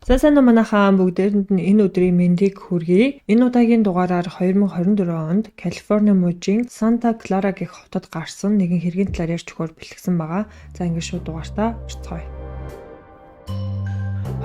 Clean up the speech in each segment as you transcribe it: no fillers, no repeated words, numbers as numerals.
За, сайн уу, манайхаа, бүгдээрэнд нь энэ өдрийн мэндийг хүргэе. Энэ удаагийн дугаараар 2024 онд Калифорни мужийн Санта Клара гэх хотод гарсан нэгэн хэргийн талаар ярьж өгөхөөр бэлтгэсэн байгаа. За, ингээд шууд дугаартаа орцгоё.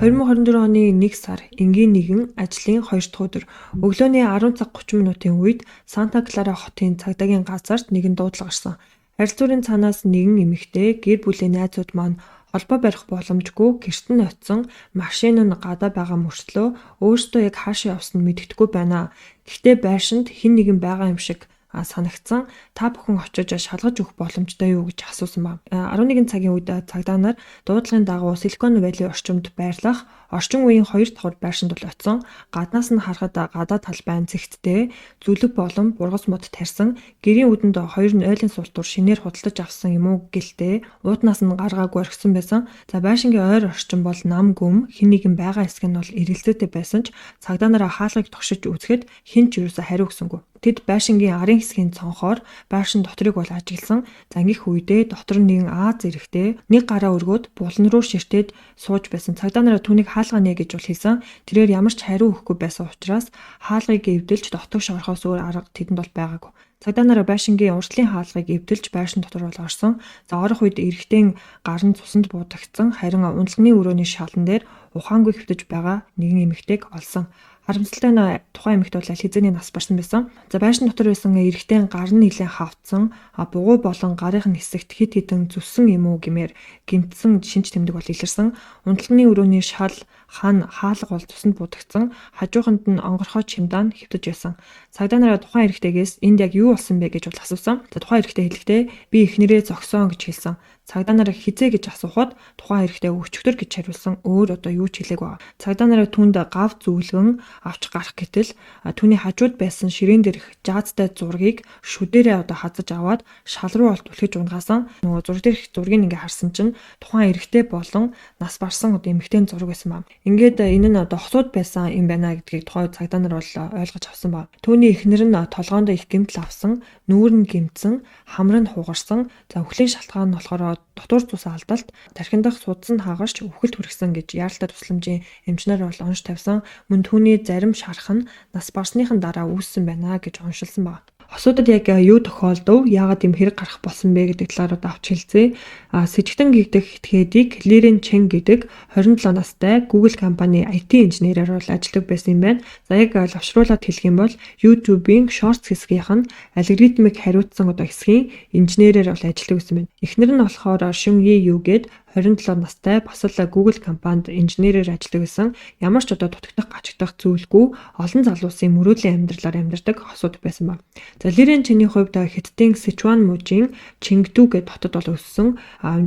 2024 оны 1 сар, энгийн нэгэн ажлын 2 дахь өдөр, өглөөний 10 цаг 30 минутын үед Санта Клара хотын цагдаагийн газарт нэгэн дуудлага гарсан. Харилцуурын цаанаас нэгэн эмэгтэй гэр бүлийн найзууд маань холбоо барих боломжгүй, гэрт нь очисон, машин нь гадаа байгаа мөртлөө өөрсдөө яг хаашаа явсан нь мэдэгдэхгүй байна. Гэхдээ байшинд хэн нэгэн байгаа юм шиг санагдсан. Та бүхэн очиж шалгаж өгөх боломжтой юу гэж асуусан ба. 11 цагийн үед цагдаа нар дуудлагын дагуу Silicon Valley орчимд байрлах орчин үеийн 2 давхар байшинд бол очсон. Гаднаас нь харахад гадаа талбай нь цэгттэй, зүлэг болон бургас мод тарьсан, гэрийн үдэнд хоёр нойлын султуур шинээр худалдаж авсан юм уу гэлтэй, ууднаас нь гаргаагүй орхисон байсан. За, байшингийн ойр орчин бол нам гүм, хэн нэгэн байгаа хэсэг нь бол эргэлзээтэй байсан ч цагдаа нараа хаалгыг тогшиж үзэхэд хэн ч юусоо хариу өгсөнгүй. Тэд байшингийн арын хэсгийн цонхоор байшин дотрыг бол ажигласан. За, ингэх үедээ дотор нь нэгэн Ази эрэгтэй нэг гараа өргөөд булан руу ширтээд сууж байсан. Цагдаа нараа түүнийг хаалгаа нээ гэж бол хэлсэн. Тэрээр ямар ч хариу өгөхгүй байсан учраас хаалгыг эвдэлж дотогш орохоос өөр арга тэдэнд бол байгаагүй. Цагдаа нараа байшингийн урд талын хаалгыг эвдэлж байшин дотор бол орсон. За, орох үед эрэгтэйн гар нь цусанд буудагдсан, харин унтлагын өрөөний шалан дээр ухаангүй хэвтэж байгаа нэгэн эмэгтэйг олсон. Харамсалтай нь тухайн эмэгтэй бол аль хэзээний нас барсан байсан. За, байшин дотор байсан эрэгтэйн гар нь нэлээн хавдсан, бугуй болон гарын нь хэсэгт хэд хэдэн зүссэн юм уу гэмээр гэмтсэн шинж тэмдэг бол илэрсэн. Унтлагын өрөөний шал хан хаалга бол цусанд буудагдсан. Хажууханд нь онгорхой чемодан хэвтэж байсан. Цагдаа нараа тухайн эрэгтэйгээс энд яг юу болсон бэ гэж бол асуусан. За, тухайн эрэгтэй хэлэхдээ би эхнэрээ зогсоон гэж хэлсэн. Цагдаа нараа хэзээ гэж асуухад тухайн эрэгтэй өчигдөр гэж хариулсан. Өөр одоо юу ч хэлээгүй. Цагдаа нараа түүнд гав зүүлгэн авч гарах гэтэл түүний хажууд байсан ширээн дээрх жаазтай зургийг шүдээрээ одоо хазаж аваад шал руу бол түлхэж унгаасан. Нөгөө зураг дээрх зургийг ингээ харсан чинь тухайн эрэгтэй болон нас барсан одоо эмэгтэйн зураг байсан ба. Ингээд энэ нь одоо хосууд байсан юм байна гэдгийг тухайн цагдаа нар бол ойлгож авсан ба. Түүний эхнэр нь толгоонд их гэмтэл авсан, нүүр нь гэмтсэн, хамар нь хугарсан. За, үхлийн шалтгаан нь болохоор дотуур цус алдалт, тархин дахь судас нь хагарч үхэлд хүргэсэн гэж яаралтай тусламжийн эмчнэр бол онш тавьсан. Мөн түүний зарим шарх нь нас барсныхан дараа үүссэн байна гэж оншилсан байна. Хосуудад яг юу тохиолдов, яагаад ийм хэрэг гарах болсон бэ гэдэг талаар одоо авч хэлцээ. Сэжигтэн гэгдэх этгээдийг Лирен Чен гэдэг 27 настай Google компани IT инженерээр бол ажилладаг байсан юм байна. За, яг лавшруулаад хэлэх юм бол YouTube-ийн Shorts хэсгийнх нь алгоритмыг хариуцсан одоо хэсгийн инженерээр бол ажилладаг байсан байна. Эхнэр нь болохоор Шүн Yi Yu гээд 27 настай, бас л Google компанид инженерээр ажилладаг байсан. Ямар ч одоо дутагдах, гачигдах зүйлгүй, олон залуусын мөрөөдлийн амьдралаар амьдардаг хосууд байсан ба. За, Лирен Чений хувьд Хятадын Сичуан мужийн Чингдү гээд хотод бол өссөн.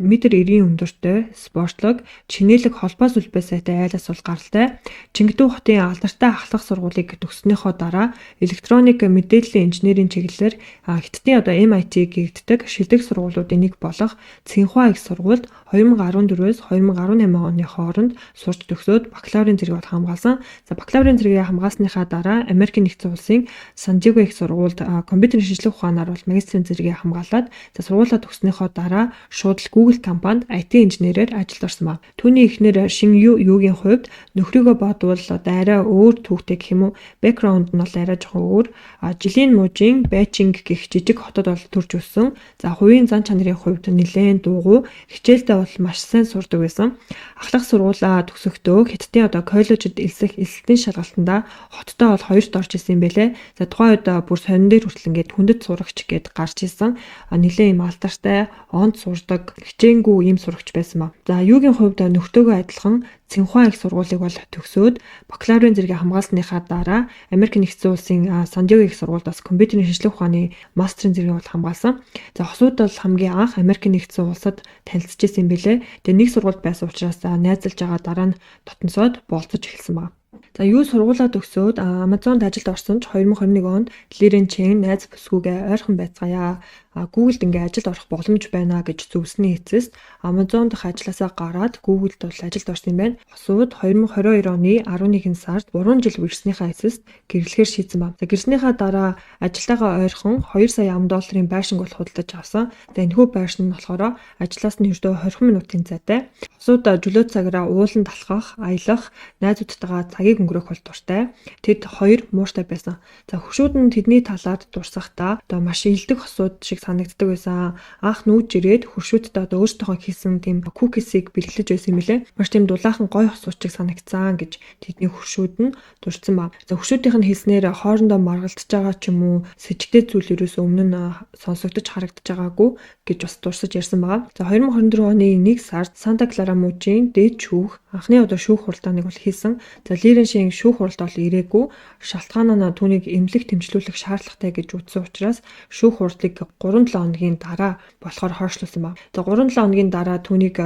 Метр 90 өндөртэй, спортлог, чинээлэг, холбоо сүлбээ сайтай айлаас бол гаралтай. Чингдү хотын алдартай ахлах сургуулийг төгссөнийхөө дараа электроник мэдээллийн инженерийн чиглэлээр Хятадын одоо MIT гэгддэг шилдэг сургуулиудын нэг болох Цинхуа их сургуульд 2014-өөс 2018 оны хооронд сурч төгсөөд бакалаврын зэрэг бол хамгаалсан. За, бакалаврын зэрэгээ хамгаалсныхаа дараа Америкийн Нэгдсэн Улсын Сан Диего их сургуульд компьютерийн шинжлэх ухаанаар бол магистрийн зэрэгээ хамгаалаад, за, сургуулиа төгссөнийхөө дараа шууд л Google компанид IT инженерээр ажилд орсон ба. Түүний эхнэр Шин Ю Югийн хувьд нөхрийгөө бодвол одоо арай өөр түүхтэй гэх юм уу? Background нь бол арай жоохон өөр. Жилийн мужийн Байчинг гэх жижиг хотод бол төрж өссөн. За, хувийн зан чанарын хувьд нэлээн дуугүй, хичээлдээ бол маш сайн сурдаг байсан. Ахлах сургуулаа төгсөхдөө Хятадын одоо коллежид элсэх элсэлтийн шалгалтандаа хоттой бол хоёрт орж исэн юм бэлээ. За, тухайн үед бүр сонин дээр хүртэл ингээд хүндэт сурагч гээд гарч исэн. Нэлээн юм алдартай, онд сурдаг, хичээнгүй ийм сурагч байсан ба. За, Югийн хувьд нөхдөөгөө адилхан Цинхуа их сургуулийг бол төгсөөд бакалаврын зэрэгээ хамгаалсныхаа дараа Америк Нэгдсэн Улсын Сан Диего их сургуульд бас компьютерийн шинжлэх ухааны мастерын зэрэгийг бол хамгаалсан. За, хосууд бол хамгийн анх Америк Нэгдсэн Улсад танилцж исэн юм бэлээ. Тэгээ нэг сургуульд байсан учраас найзалж байгаа, дараа нь дотносоод болцож эхэлсэн байна. За, юу сургуулаа төгсөөд Amazon-д ажилд орсон ч 2021 онд Лирен Чен найз бүсгүйгээ ойрхон байцгаая. Google-д ингээ ажилд орох боломж байна гэж зөвлөсний эцэст Amazon дахь ажлаасаа гараад Google-д бол ажилд орсон юм байна. Хосууд 2022 оны 11 сард 3 жил үрсэнийхээ эцэст гэрлэхээр шийдсэн ба. За, гэрснийхаа дараа ажилтайгаа ойрхон 2 сая ам долларын байшинг бол худалдаж авсан. За, энэхүү байшин нь болохоор ажлаас нь ердөө 20 минутын зайтай. Хосууд чөлөө цагаараа ууланд алхах, аялах, найзуудтайгаа цагийг өнгөрөөх бол дуртай. Тэд хоёр мууртай байсан. За, хөршүүд нь тэдний талаар дурсахдаа одоо маш илдэг хосууд шиг санагддаг байсан. Анх нүүж ирээд хөршүүдтэй одоо өөрсдийнхөө хийсэн тийм cookies ыг бэлгэлж байсан юм лээ. Маш тийм дулаахан гоё хосууд шиг санагдсан гэж тэдний хөршүүд нь дурдсан ба. За, хөршүүдийнх нь хэлснээр хоорондоо маргалдаж байгаа ч юм уу сэжигтэй зүйл ерөөсөө өмнө нь сонсогдож харагдаж байгаагүй гэж бас дурсаж ярьсан байгаа. За, 2024 оны 1 сард Санта Клара мужийн дээд шүүх анхны удаа шүүх хуралдааныг бол хийсэн. За, Лирен шин шүүх хуралд бол ирээгүй. Шалтгаан нь түүнийг эмнэлэг тэмцлүүлэх шаардлагатай гэж үзсэн учраас шүүх хурлыг 3-7 хоногийн дараа болохоор хойшлуулсан ба. За, 3-7 хоногийн дараа түүнийг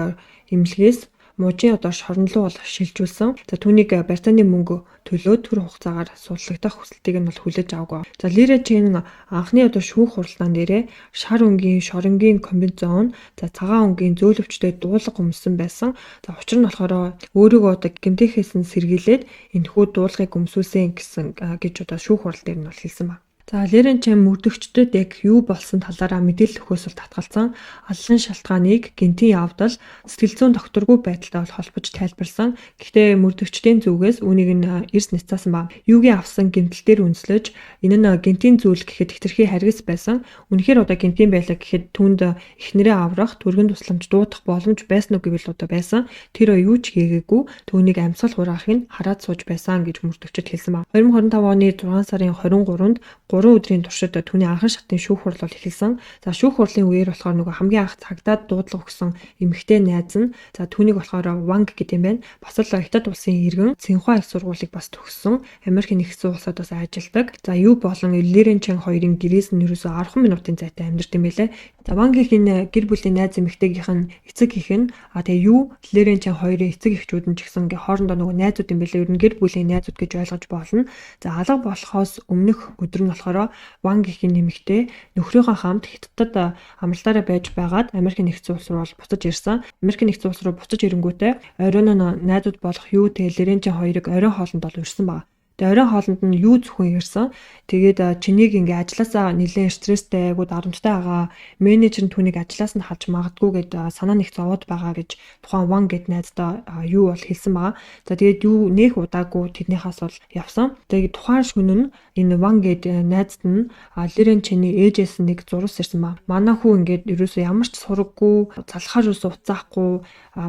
эмнэлгээс мужийн одоо шорон руу бол шилжүүлсэн. За, түүнийг барьцааны мөнгө төлөөд түр хугацаагаар судлагдах хүсэлтийг нь бол хүлээж аваагүй. За, Лира Чен анхны одоо шүүх хуралдаан дээрээ шар өнгийн шоронгийн комбинзон, за, цагаан өнгийн зөөлөвчтэй дуулга өмссөн байсан. За, учир нь болохоор өөрийгөө одоо гэмтээхээс нь сэргийлээд энэхүү дуулгыг өмсүүлсэн гэсэн гэж одоо шүүх хурал дээр нь бол хэлсэн ба. За, Лерен Чен мөрдөгчдөд яг юу болсон талаараа мэдээлэл өгөхөөс бол татгалзсан. Аллан шалтгааныг гэнтийн явдал, сэтгэл зүйн тогтворгүй байдалтай бол холбож тайлбарлсан. Гэхдээ мөрдөгчдийн зүгээс үүнийг нь эрс няцаасан ба. Юугийн авсан гэмтэл дээр үндэслэж энэ нь гэнтийн зүйл гэхэд хэтэрхий харгас байсан. Үнэхээр одоо гэнтийн байлаа гэхэд түүнд эхнэрээ аврах, түргэн тусламж дуудах боломж байсан уу гэвэл одоо байсан. Тэр юу ч хийгээгүй, түүнийг амьсгал хураахыг хараад сууж байсан гэж мөрдөгчд хэлсэн ба. 2025 оны 6 сарын 23-нд 3 өдрийн туршид түүний анхан шатны шүүх хурал бол эхэлсэн. За, шүүх хурлын үеэр болохоор нөгөө хамгийн анх цагдаад дуудлага өгсөн эмэгтэй найз нь, за, түүнийг болохоор Ванг гэдэг юм байна. Бас л Хятад улсын иргэн, Цинхуа их сургуулийг бас төгссөн. Америкийн нэгдсэн улсад бас ажилладаг. За, юу болон Лерен Чен хоёрын гэрээс нь ерөөсөө 10 минутын зайтай амьдарч юм байлээ. За, Вангийн гэр бүлийн найз эмэгтэйгийнх нь эцэг их нь, тэгээ юу Лерен Чен хоёрын эцэг эхчүүд нь ч гэсэн ингээ хоорондоо нөгөө найзууд юм байлээ. Ер нь гэр бүлийн найзууд гэж ойлгож болно. За, алга болохоос өмнөх өдөр нь болохоор Ванг ихийн нэмэгтэй нөхрийнхөө хамт Хятадд амралтаараа байж байгаад Америкийн нэгдсэн улс руу бол буцаж ирсэн. Америкийн нэгдсэн улс руу буцаж ирэнгүүтээ оройн нь найзууд болох юу тэгээ Лерен Чен хоёрыг оройн хоолнд бол урьсан баг. Тэгээ оройн хоолнд нь юу зөвхөн ирсэн. Тэгээд чинийг ингээ ажилласаа нэлээд стресстэй, айгуу дарамттай байгаа. Менежер нь түүнийг ажлаас нь халж магадгүй гэд санаа нэг зовоод байгаа гэж тухайн Ван гэд найздаа юу бол хэлсэн байгаа. За, тэгээд юу нэх удаагүй тэднийхээс бол явсан. Тэгээд тухайн шөнө нь энэ Ван гэд найзд нь Лерен Чений ээжээс нэг зурус ирсэн ба. Манай хүү ингээд ерөөсөө ямар ч сураггүй, залхаар ерөөсөө уцаахгүй,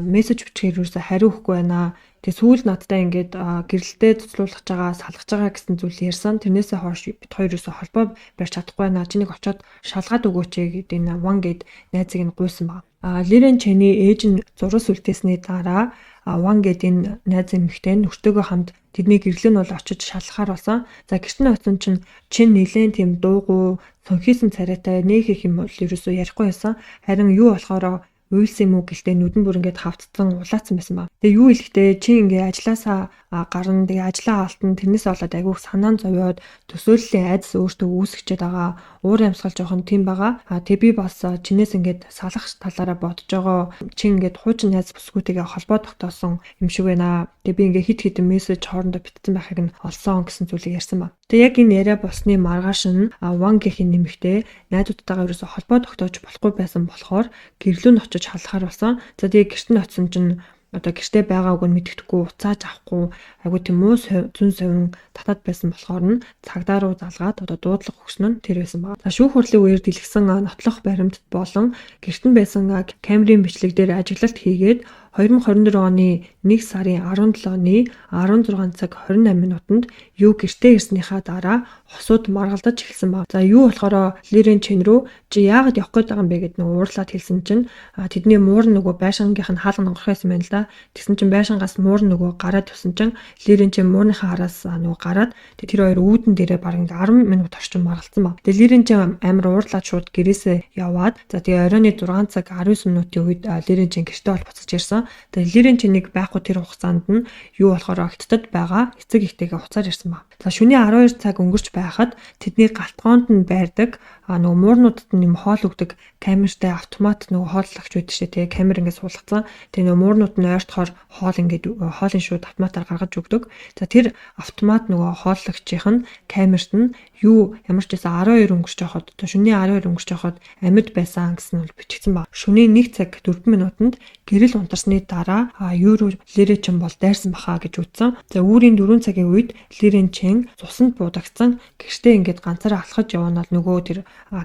мессеж бичгээр ерөөсөө хариу өгөхгүй байна. Тэгээ сүүл надтай ингээд гэрэлтэй цуцлуулах байгаа, салгаж байгаа гэсэн зүйл ярьсан. Тэрнээсээ хойш бид хоёр ерөөсөө холбоо барьж чадахгүй байна. Чи нэг очиод шалгаад өгөөч гэдэг энэ Ван гэд найзыг нь гуйсан баг. Лерен Чений ээж нь зурус үлдээсний дараа Ван гэд энэ найз эмэгтэй нь нөхөртөөгөө хамт тэдний гэрлэн бол очиж шалгахаар болсон. За, гэрт нь очисон чинь чин нэлээд тийм дуугүй, цонхийсэн царайтай нөх их юм бол ерөөсөө ярихгүй байсан. Харин юу болохоор уйлсан юм уу гэлтэй нүдэн бүр ингээд хавцсан, улаацсан байсан ба. Тэгээ юу хэлэхдээ чи ингээ ажилласаа гарна, тэгээ ажлаа алтан, тэрнээс болоод айгүйх санаан зовёод төсөөллийн айдас өөртөө үүсгэчээд байгаа. Уур амьсгал жоохон тийм байгаа. Тэгээ би бас чинээс ингээд салах талаараа бодож байгаа. Чи ингээд хуучин найз бүсгүйтэйгээ холбоо тогтоосон юм шиг байна. Тэгээ би ингээ хит хитэн мессеж хоорондоо битсэн байхыг нь олсон гэсэн зүйлийг ярьсан ба. Тэгээ яг энэ яриа болсны маргааш нь Вангхийн нэмэгтэй найзуудтайгаа ерөөсө холбоо тогтоож болохгүй байсан болохоор гэрлүү нь очиж халахаар болсон. За, тэгээ гэрт нь очисон чинь одоо гэртээ байгааг нь мэддэхгүй, уцааж авахгүй, айгуу тийм муу зүн совин татаад байсан болохоор нь цагдаа руу залгаад одоо дуудлага өгсөн нь тэр байсан байна. За, шүүх хурлын үеэр дэлгэсэн нотлох баримт болон гэрт нь байсан камерын бичлэг дээр ажиглалт хийгээд 2024 оны 1 сарын 17-ны 16 цаг 28 минутанд юу гэртээ ирснийхаа дараа хосууд маргалдаж эхэлсэн ба. За, юу болохоор Лерен Чен рүү чи яагаад явах гээд байгаа юм бэ гэд нөгөө уурлаад хэлсэн чинь тэдний муур нөгөө байшингийнх нь хаалга онгорох байсан байна л да. Тэгсэн чинь байшингаас муур нөгөө гараад явсан чинь Лерен Чен муурныхаа хараас нөгөө гараад тэр хоёр үүдэн дээрээ бараг 10 минут орчим маргалдсан ба. Тэгээ Лерен Чен амар уурлаад шууд гэрээсээ яваад, за, тэгээ оройн 6 цаг 19 минутын үед Лерен Чен гэртээ бол буцаж ирсэн. олсон. Тэгээ Лирен Чэнийг байхгүй тэр хугацаанд нь юу болохоор Хятадд байгаа эцэг эхтэйгээ уцаар ирсэн ба. За шөнийн 12 цаг өнгөрч байхад тэдний галтгоонд нь байрдаг нөгөө муурнуудад нь юм хоол өгдөг камертай автомат нөгөө хооллогч байдаг шээ, тэгээ камер ингээд суулгацсан. Тэгээ нөгөө муурнууд нь ойртохоор хоол ингээд хоолын шууд автоматар гаргаж өгдөг. За тэр автомат нөгөө хооллогчийнх нь камерт нь юу ямар ч байсан 12 өнгөрч байхад, одоо шөнийн 12 өнгөрч байхад амьд байсан гэсэн нь бол бичигдсэн ба. Шөнийн 1 цаг 4 минутанд гэрэл унтарсны дараа юу руу Лэрэ Чин бол дайрсан баха гэж үзсэн. За үүрийн 4 цагийн үед Лэрэн Чин цуснд буудагдсан гэртээ ингээд ганцаараа алхаж явна л нөгөө тэр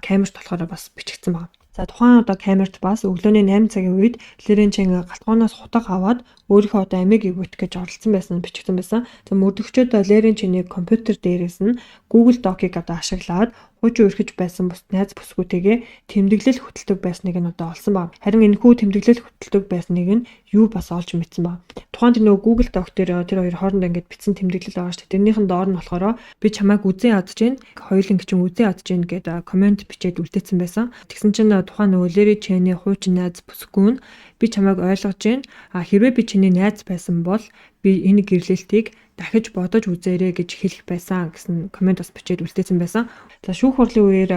камерт болохоор бас бичигдсэн байна. За тухайн одоо камерт бас өглөөний 8 цагийн үед Лэрэн Чин галтгооноос хутга аваад өөрийнхөө одоо амийг эвгүйт гэж оролцсон байсан нь бичигдсэн байсан. За мөрдөгчөөд Лэрэн Чинийг компьютер дээрээс нь Google Doc-ыг одоо ашиглаад хуучин үерхэж байсан бус найз бүсгүйтэйгээ тэмдэглэл хөтэлдэг байсныг нь одоо олсон ба. Харин энэхүү тэмдэглэл хөтэлдэг байсныг нь юу бас олж мэдсэн ба. Тухайн тэр нөгөө Google Doc дээр тэр хоёр хоорондоо ингээд бичсэн тэмдэглэл байгаа шүү дээ. Тэрнийх нь доор нь болохоор би чамайг үзэн ядаж гин, хоёуланг чинь үзэн ядаж гин гэдэг коммент бичээд үлдээсэн байсан. Тэгсэн чинь тухайн нөгөө Лэри Чэний хуучин найз бүсгүй нь би чамайг ойлгож гин. А хэрвээ би чиний найз байсан бол би энэ гэрлэлтийг дахиж бодож үзээрэй гэж хэлэх байсан гэсэн коммент бас бичээд үлдээсэн байсан. За шүүх хурлын үеэр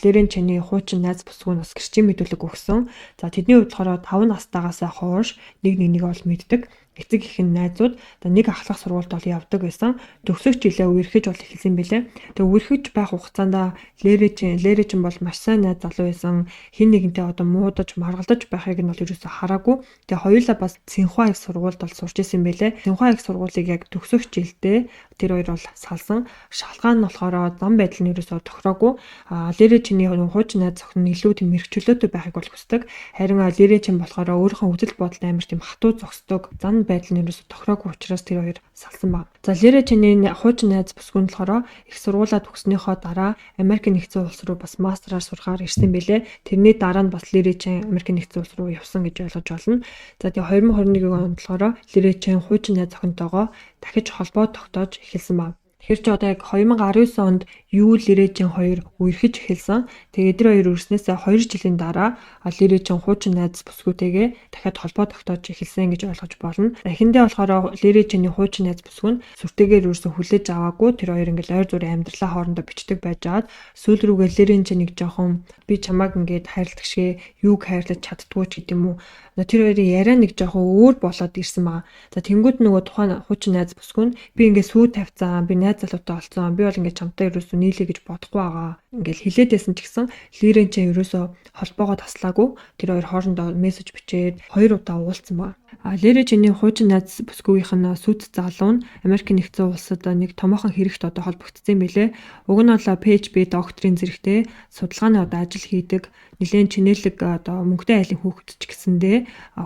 Лэрен Чэний хуучин найз бүсгүй нь бас гэрчийн мэдүүлэг өгсөн. За тэдний хувьд болохоор 5 настайгаас хойш нэг нэг нэг ол мэддэг. Эцэг их нь найзууд нэг ахлах сургуульд бол явдаг байсан. Төгсөх жилээ үерхэж бол эхэлсэн билээ. Тэгээ үерхэж байх хугацаанд Лэрэ Чин бол маш сайн найз залуу байсан. Хин нэгэнтэй одоо муудаж, маргалдаж байхыг нь бол ерөөсөө хараагүй. Тэгээ хоёулаа бас Цинхуа их сургуульд бол сурч исэн билээ. Цинхуа их сургуулийг яг төгсөх жилдээ тэр хоёр бол салсан. Шалгаан нь болохоор зам байдал нь ерөөсөө тохироогүй. Лэрэ Чиний хуучин найз охин нь илүү тийм мэрэгчлөөтэй байхыг бол хүсдэг. Харин Лэрэ Чин болохоор өөрийнхөө үзэл бодолд амар тийм хатуу зогсдог. Зан байдал нь ерөөсөө тохироогүй учраас тэр хоёр салсан баг. За Лэрэ Чиний хуучин найз бүсгүй нь болохоор их сургуулаа төгснөхийн дараа Америкийн нэгдсэн улс руу бас мастераар сурахаар ирсэн билээ. Тэрний дараа нь бас Лэрэ Чин Америкийн нэгдсэн улс руу явсан гэж ойлгож байна. За тэгээ 2021 онд болохоор Лэрэ Чин хуучин найз охинтойгоо дахиж холбоо тогтоож эхэлсэн баг. Тэгэхээр чи одоо яг 2019 онд юу Лэрэ Чин хоёр үерхэж эхэлсэн. Тэгээд тэр хоёр үрснээсээ 2 жилийн дараа Лэрэ Чин хуучин найз бүсгүйтэйгээ дахиад холбоо тогтоож эхэлсэн гэж ойлгож болно. Эхэндээ болохоор Лэрэ Чиний хуучин найз бүсгүй нь сүртэйгээр ерөөсөө хүлээж аваагүй. Тэр хоёр ингээл ойр зургийн амьдралаа хоорондоо бичдэг байжгаад сүүл рүүгээ Лэрэн Чин нэг жоохон би чамааг ингээд хайрладаг шигэ юуг хайрлаж чаддгүй ч гэдэм үү. Тэр хоёрын яриа нэг жоохон өөр болоод ирсэн байгаа. За тэнгууд нөгөө тухайн хуучин найз бүсгүй нь би ингээд сүү тавьцсан, би найз залуутай олцсон, би бол ингээд чамтай ерөөсөө нийлээ гэж бодохгүй байгаа. Ингээд хилээд байсан ч гэсэн Лэрэн Чин ерөөсөө холбоогоо таслаагүй. Тэр хоёр хоорондоо мессеж бичээд 2 удаа уулзсан байгаа. Лэрэ Чиний хуучин найз бүсгүйгийнх нь сүйт залуу нь Америкийн нэгдсэн улсад нэг томоохон хэрэгт одоо холбогдсон юм билээ. Уг нь бол PhD докторийн зэрэгтэй судалгааны одоо ажил хийдэг нэлээд чинэлэг одоо мөнгөтэй айлын хүүхэд ч гэсэндээ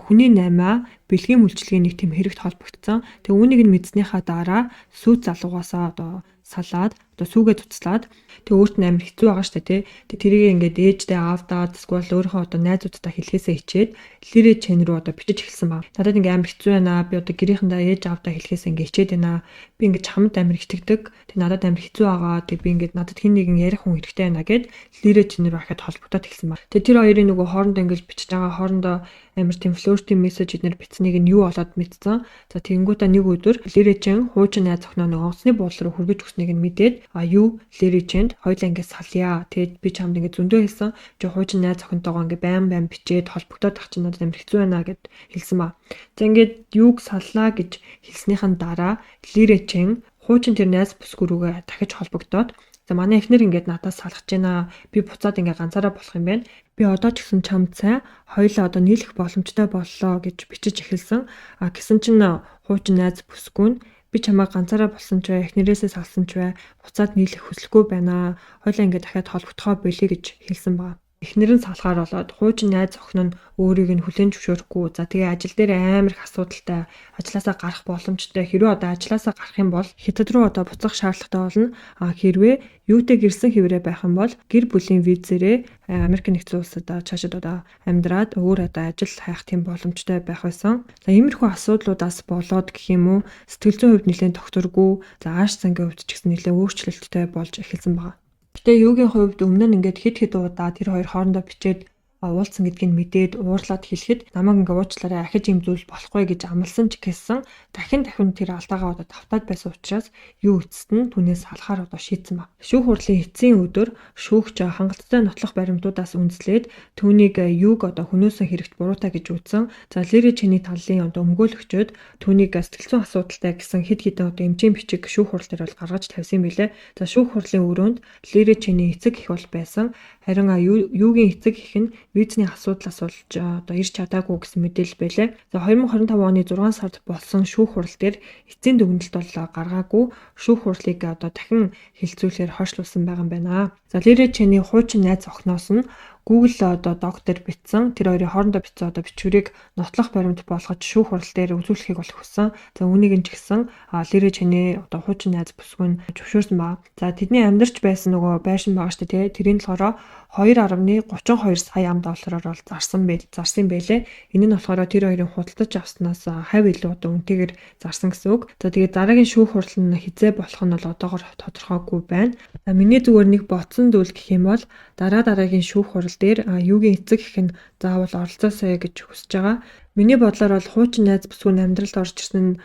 хүний 8 бэлгийн үйлчилгээний нэг тийм хэрэгт холбогдсон. Тэгээ үүнийг нь мэдснийхаа дараа сүйт залуугаасаа одоо салаад одоо сүүгээ цуцлаад тэгээ өөрт нь амар хэцүү байгаа штэ тий. Тэгээ тэрийг ингээд ээжтэй аавдаа эсвэл өөрийнхөө одоо найзуудтай хэлхээсээ хичээд Лэрэ Чин рүү одоо бичиж эхэлсэн баг. Надад ингээд амар хэцүү байна. Би одоо гэрийнхэндээ ээж аавдаа хэлхээсээ ингээд хичээд байна. Би ингээд чамд амар итгэдэг. Тэг надад амар хэцүү байгаа. Тэг би ингээд надад хэн нэгэн ярих хүн хэрэгтэй байна гэд Лэрэ Чин рүү ахад холбогдоод эхэлсэн баг. Тэгээ тэр хоёрын нөгөө хоорондоо ингээд бичиж байгаа хоорондоо амар тийм флиртийн мессеж эднэр бичсэнийг нь юу болоод мэдсэн. За тэгэнгүүтээ нэг өдөр Лэрэ Чин хуучин найз охиноо нөгөө онгоцны буудлын руу хүргэж өгснийг нь мэдээд юу Лэрэ Чинд хоёулаа ингээд салъя. Тэгээд би чамд ингээд зөндөө хэлсэн. Чи хуучин найз охинтойгоо ингээд байн байн бичээд холбогдоод ах чинь надад амар хэцүү байна гэд хэлсэн ба. За ингээд юуг саллаа гэж хэлснийхэн дараа Лэрэ Чин хуучин тэр найз бүсгүй рүүгээ дахиж холбогдоод за манай эхнэр ингээд надаас салгаж байна. Би буцаад ингээд ганцаараа болох юм байна. Би одоо ч гэсэн чамд сайн хоёулаа одоо нийлэх боломжтой боллоо гэж бичиж эхэлсэн. А гэсэн чинь хуучин найз бүсгүй нь би чамайг ганцаараа болсон ч бай, эхнэрээсээ салсан ч бай, буцаад нийлэх хүсэлгүй байна. Хоёулаа ингээд дахиад холбогдохоо болиё гэж хэлсэн байгаа. Эхнэр нь салахаар болоод хуучин найз охин нь өөрийг нь хүлээн зөвшөөрөхгүй. За тэгээ ажил дээр амар их асуудалтай, ажлаасаа гарах боломжтой. Хэрвээ одоо ажлаасаа гарах юм бол хятад руу одоо буцах шаардлагатай болно. А хэрвээ юутэй гэрсэн хэврээ байх юм бол гэр бүлийн визээрээ Америк нэгдсэн улсад цаашид одоо амьдраад өөр одоо ажил хайх тийм боломжтой байх байсан. За иймэрхүү асуудлуудаас болоод гэх юм уу сэтгэл зүйн хувьд нэлээд тогтворгүй, за ааш сангийн хувьд ч гэсэн нэлээд өөрчлөлттэй болж эхэлсэн байна. Гэтэ юугийн хувьд өмнө нь ингээд хэд хэд удаа тэр хоёр хоорондоо бичээд уулзсан гэдгийг мэдээд уурлаад хэлэхэд намайг ингээ уучлаарай, ахиж ийм зүйл болохгүй гэж амласан ч гэсэн дахин дахин тэр алдаагаа одоо давтаад байсан учраас юу эцэст нь түүнээс салахаар одоо шийдсэн ба. Шүүх хурлын эцсийн өдөр шүүгч хангалттай нотлох баримтуудаас үндэслээд түүнийг юуг одоо хөнөөсөн хэрэгт буруутай гэж үзсэн. За Лэри Чений талын одоо өмгөөлөгчд түүнийг сэтгэл зүйн асуудалтай гэсэн хэд хэдэн одоо эмчийн бичиг шүүх хурал дээр бол гаргаж тавьсан юм билээ. За шүүх хурлын өрөөнд Лэри Чений эцэг эх бол байсан. Харин юугийн эцэг эх нь визний асуудлаас болж одоо ирж чадаагүй гэсэн мэдээлэл байлээ. За 2025 оны 6 сард болсон шүүх хурал дээр эцсийн дүгнэлт бол гаргаагүй, шүүх хурлыг одоо дахин хэлэлцүүлэхээр хойшлуулсан байгаа юм байна. За Лэри Чений хуучин найз охиноос нь Google одоо Doc дээр бичсэн тэр хоёрын хоорондоо бичсэн одоо бичвэрийг нотлох баримт болгож шүүх хурал дээр үзүүлэхийг бол хүссэн. За үүнийг нь ч гэсэн Лэри Чений одоо хуучин найз бүсгүй нь зөвшөөрсөн ба. За тэдний амьдарч байсан нөгөө байшин байгаа шүү дээ, тэрийн болохоор 2.32 сая ам доллараар бол зарсан байлээ. Энэ нь болохоор тэр хоёрын худалдаж авснаас хавь илүү одоо үнэтэйгээр зарсан гэсэн үг. За тэгээд дараагийн шүүх хурал нь хизээ болох нь бол одоогор тодорхойгүй байна. За миний зүгээр нэг бодсон зүйл гэх юм бол дараа дараагийн шүүх хурал дээр юугийн эцэг эх нь заавал оролцоосой гэж хүсэж байгаа. Миний бодлоор бол хуучин найз бүсгүй нь амьдралд орж ирсэн нь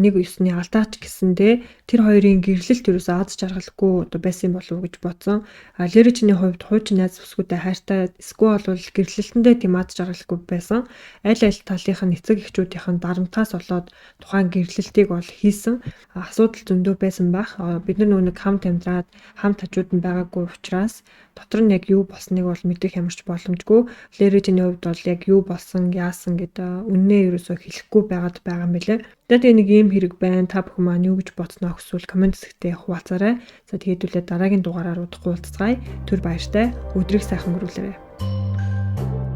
нэг ёсны алдаач гэсэндээ тэр хоёрын гэрлэлт ерөөсөө аз жаргалгүй одоо байсан болов уу гэж бодсон. Лэри Чиний хувьд хуучин найз бүсгүйтэй хайртай эсвэл бол гэрлэлтэндээ тийм аз жаргалгүй байсан. Аль аль талынх нь эцэг эхчүүдийнх нь дарамтаас болоод тухайн гэрлэлтийг бол хийсэн. Асуудал зөндөө байсан байх. Бид нар нөгөө нэг хамт амьдраад хамт хажууд нь байгаагүй учраас дотор нь яг юу болсныг бол мэдэх ямарч боломжгүй. Лэри Чиний хувьд бол яг юу болсон, яасан гэдэг үннээ ерөөсөө хэлэхгүй байгаад байгаа юм билээ. Тэгээ нэг ийм хэрэг байна. Та бүхэн маань юу гэж бодсноо хүсвэл коммент хэсэгтээ хуваалцаарай. За тэгээд үлээ дараагийн дугаараар удахгүй уулзцгаая. Түр баяртай. Өдрийг сайхан өнгөрүүлээрэй.